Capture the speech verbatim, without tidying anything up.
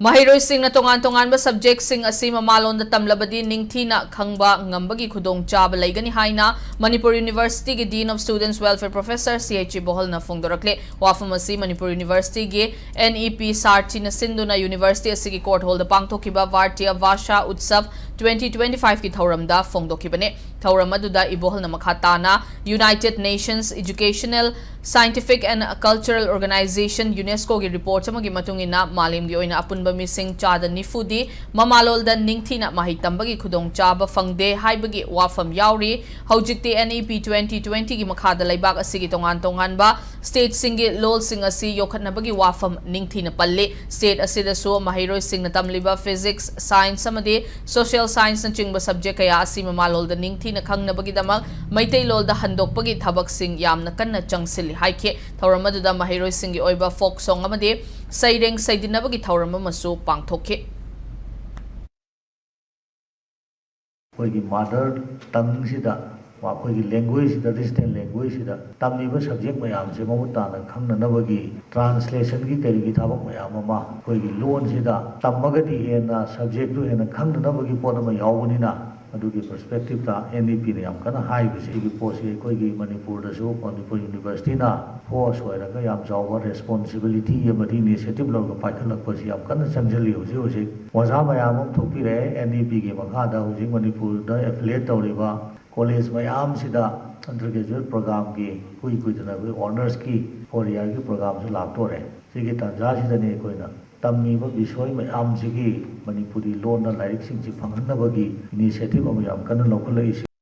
ꯃꯍꯩꯔꯣꯏꯁꯤꯡꯅ ꯇꯣꯉꯥꯟ ꯇꯣꯉꯥꯟꯕ subjectꯁꯤꯡ ꯑꯁꯤ ꯃꯃꯥꯂꯣꯟꯗ ꯇꯝꯂꯕꯗꯤ ꯅꯤꯡꯊꯤꯅ ꯈꯪꯕ ꯉꯝꯕꯒꯤ ꯈꯨꯗꯣꯡꯆꯥꯕ ꯂꯩꯒꯅꯤ ꯍꯥꯏꯅ Manipur Universityꯒꯤ Dean of Students Welfare Professor C H ꯏꯕꯣꯍꯜꯅ ꯐꯣꯡꯗꯣꯔꯛꯂꯦ꯫ ꯋꯥꯐꯝ ꯑꯁꯤ ꯃꯅꯤꯄꯨꯔ Universityꯒꯤ N E P ꯁꯥꯔꯊꯤꯅ ꯁꯤꯟꯗꯨꯅ university ꯑꯁꯤꯒꯤ court hallꯗ ꯄꯥꯡꯊꯣꯛꯈꯤꯕ Bharatiya Bhasha Utsav twenty twenty-fiveꯀꯤ ꯊꯧꯔꯝꯗ ꯐꯣꯡꯗꯣꯛꯈꯤꯕꯅꯤ꯫ ꯊꯧꯔꯝ ꯑꯗꯨꯗ ꯏꯕꯣꯍꯜꯅ ꯃꯈꯥ ꯇꯥꯅ United Nations Educational, Scientific and Cultural Organization, UNESCOꯒꯤ report ꯑꯃꯒꯤ ꯃꯇꯨꯡ ꯏꯟꯅ ꯃꯥꯂꯦꯝꯒꯤ ꯑꯣꯏꯅ ꯑꯄꯨꯟꯕ ꯃꯤꯁꯤꯡ ꯆꯥꯗ ꯅꯤꯐꯨꯗꯤ ꯃꯃꯥꯂꯣꯜꯗ ꯅꯤꯡꯊꯤꯅ ꯃꯍꯩ ꯇꯝꯕꯒꯤ ꯈꯨꯗꯣꯡꯆꯥꯕ ꯐꯪꯗꯦ ꯍꯥꯏꯕꯒꯤ ꯋꯥꯐꯝ ꯌꯥꯎꯔꯤ꯫ ꯍꯧꯖꯤꯛꯇꯤ N E P twenty twentyꯒꯤ ꯃꯈꯥꯗ ꯂꯩꯕꯥꯛ ꯑꯁꯤꯒꯤ ꯇꯣꯉꯥꯟ ꯇꯣꯉꯥꯟꯕ stateꯁꯤꯡꯒꯤ ꯂꯣꯜꯁꯤꯡ ꯑꯁꯤ ꯌꯣꯛꯈꯠꯅꯕꯒꯤ ꯋꯥꯐꯝ ꯅꯤꯡꯊꯤꯅ ꯄꯜꯂꯤ꯫ State ꯑꯁꯤꯗꯁꯨ ꯃꯍꯩꯔꯣꯏꯁꯤꯡꯅ ꯇꯝꯂꯤꯕ physics, science ꯑꯃꯗꯤ social scienceꯅꯆꯤꯡꯕ subject ꯀꯌꯥ ꯑꯁꯤ ꯃꯃꯥꯂꯣꯜꯗ ꯅꯤꯡꯊꯤꯅ ꯈꯪꯅꯕꯒꯤꯗꯃꯛ ꯃꯩꯇꯩꯂꯣꯜꯗ ꯍꯟꯗꯣꯛꯄꯒꯤ ꯊꯕꯛꯁꯤꯡ ꯌꯥꯝꯅ ꯀꯟꯅ ꯆꯪꯁꯤꯜꯂꯤ ꯍꯥꯏꯈꯤ꯫ ꯊꯧꯔꯝ ꯑꯗꯨꯗ ꯃꯍꯩꯔꯣꯏꯁꯤꯡꯒꯤ ꯑꯣꯏꯕ folk song ꯑꯃꯗꯤ ꯁꯩꯔꯦꯡ ꯁꯩꯗꯤꯟꯅꯕꯒꯤ ꯊꯧꯔꯝ ꯑꯃꯁꯨ ꯄꯥꯡꯊꯣꯛꯈꯤ꯫ ꯑꯩꯈꯣꯏꯒꯤ mother tongueꯁꯤꯗ, ꯑꯩꯈꯣꯏꯒꯤ languageꯁꯤꯗ, distant languageꯃꯌꯥꯝꯁꯦ ꯃꯃꯨꯠ ꯇꯥꯅ ꯈꯪꯅꯅꯕꯒꯤ translationꯒꯤ ꯀꯔꯤꯒꯤ ꯊꯕꯛ ꯃꯌꯥꯝ ꯑꯃ ꯑꯩꯈꯣꯏꯒꯤ ꯂꯣꯟꯁꯤꯗ ꯇꯝꯃꯒꯗꯤ ꯍꯦꯟꯅ subjectꯇꯨ ꯍꯦꯟꯅ ꯈꯪꯅꯅꯕꯒꯤ ꯄꯣꯠ ꯑꯃ ꯌꯥꯎꯕꯅꯤꯅ, ꯑꯗꯨꯒꯤ perspectiveꯇ N E Pꯅ ꯌꯥꯝ ꯀꯟꯅ ꯍꯥꯏꯕꯁꯦ, ꯁꯤꯒꯤ ꯄꯣꯠꯁꯤ ꯑꯩꯈꯣꯏꯒꯤ ꯃꯅꯤꯄꯨꯔꯗꯁꯨ ꯃꯅꯤꯄꯨꯔ Universityꯅ force ꯑꯣꯏꯔꯒ ꯌꯥꯝ ꯆꯥꯎꯕ responsibility ꯑꯃꯗꯤ initiative ꯂꯧꯔꯒ ꯄꯥꯏꯈꯠꯂꯛꯄꯁꯤ ꯌꯥꯝ ꯀꯟꯅ ꯆꯪꯁꯤꯜꯂꯤ꯫ ꯍꯧꯖꯤꯛ ꯍꯧꯖꯤꯛ ꯑꯣꯖꯥ ꯃꯌꯥꯝ ꯑꯃ ꯊꯣꯛꯄꯤꯔꯛꯑꯦ꯫ N E Pꯒꯤ ꯃꯈꯥꯗ ꯍꯧꯖꯤꯛ ꯃꯅꯤꯄꯨꯔꯗ affiliate ꯇꯧꯔꯤꯕ college ꯃꯌꯥꯝꯁꯤꯗ undergraduate programꯒꯤ ꯀꯨꯏ ꯀꯨꯏꯗꯅ ꯑꯩꯈꯣꯏ honoursꯀꯤ four yearꯒꯤ programꯁꯨ ꯂꯥꯛꯇꯣꯔꯦ꯫ ꯁꯤꯒꯤ ꯇꯥꯟꯖꯥꯁꯤꯗꯅꯤ ꯑꯩꯈꯣꯏꯅ ꯇꯝꯃꯤꯕ ꯕꯤꯁꯣꯏ ꯃꯌꯥꯝꯁꯤꯒꯤ ꯃꯅꯤꯄꯨꯔꯤ ꯂꯣꯟꯗ ꯂꯥꯏꯔꯤꯛꯁꯤꯡꯁꯤ ꯐꯪꯍꯟꯅꯕꯒꯤ initiative ꯑꯃ ꯌꯥꯝ ꯀꯟꯅ ꯂꯧꯈꯠꯂꯛꯏꯁꯦ꯫